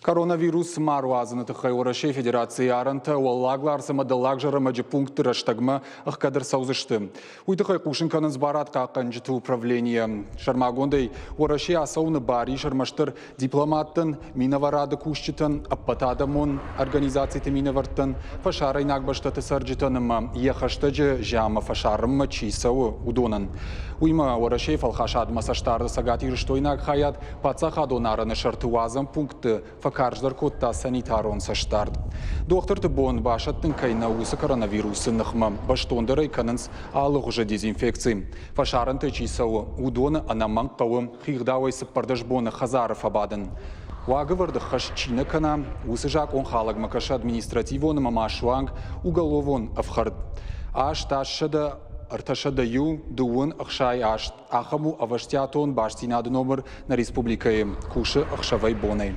Коронавирус ма руадзыны тыххӕй Уӕрӕсейы Федерацийы арӕнтӕ Уӕллаг Ларс ӕмӕ Дӕллаг Зӕрӕмӕджы пунктты рӕстӕгмӕ ӕхгӕд ӕрцӕудзысты. Уый тыххӕй хъусын кӕнынц барадхъахъхъӕнджыты управленийӕ. Сӕрмагондӕй, Уӕрӕсе ацӕуыны бар ис ӕрмӕстдӕр дипломаттӕн, минӕварады кусджытӕн, ӕппӕтадӕмон организациты минӕвӕрттӕн, фӕсарӕйнаг бӕстӕты цӕрджытӕн ӕмӕ йӕ хӕстӕджы зианмӕ фӕсарынмӕ чи цӕуы, уыдонӕн. Уыимӕ Уӕрӕсейы фӕлхасадмӕ цӕстдарды цӕгатирыстойнаг хайад Паддзахадон арӕны сӕрты уадзӕн пунктты фӕкарздӕр кодта санитарон цӕстдард. Дохтырты бон басӕттын кӕй нӕу, уыцы коронавирусы ныхмӕ бӕстондӕрӕй кӕнынц алыгъуызы дезинфекци. Фӕсарӕнтӕй чи цӕуы, уыдоны ӕнӕмӕнг хъӕуы хигъдауӕй 14 боны хӕдзары фӕбадын. Уагӕвӕрды хӕс чи нӕ кӕна, уыцы закъонхалӕгмӕ кӕсы административон ӕмӕ ма суанг уголовон ӕфхӕрд. 8 801 дыууын 68 Ахӕм у ӕвӕстиатон бастдзинады номыр нӕ республикӕйы, кусы ӕхсӕвӕй-бонӕй.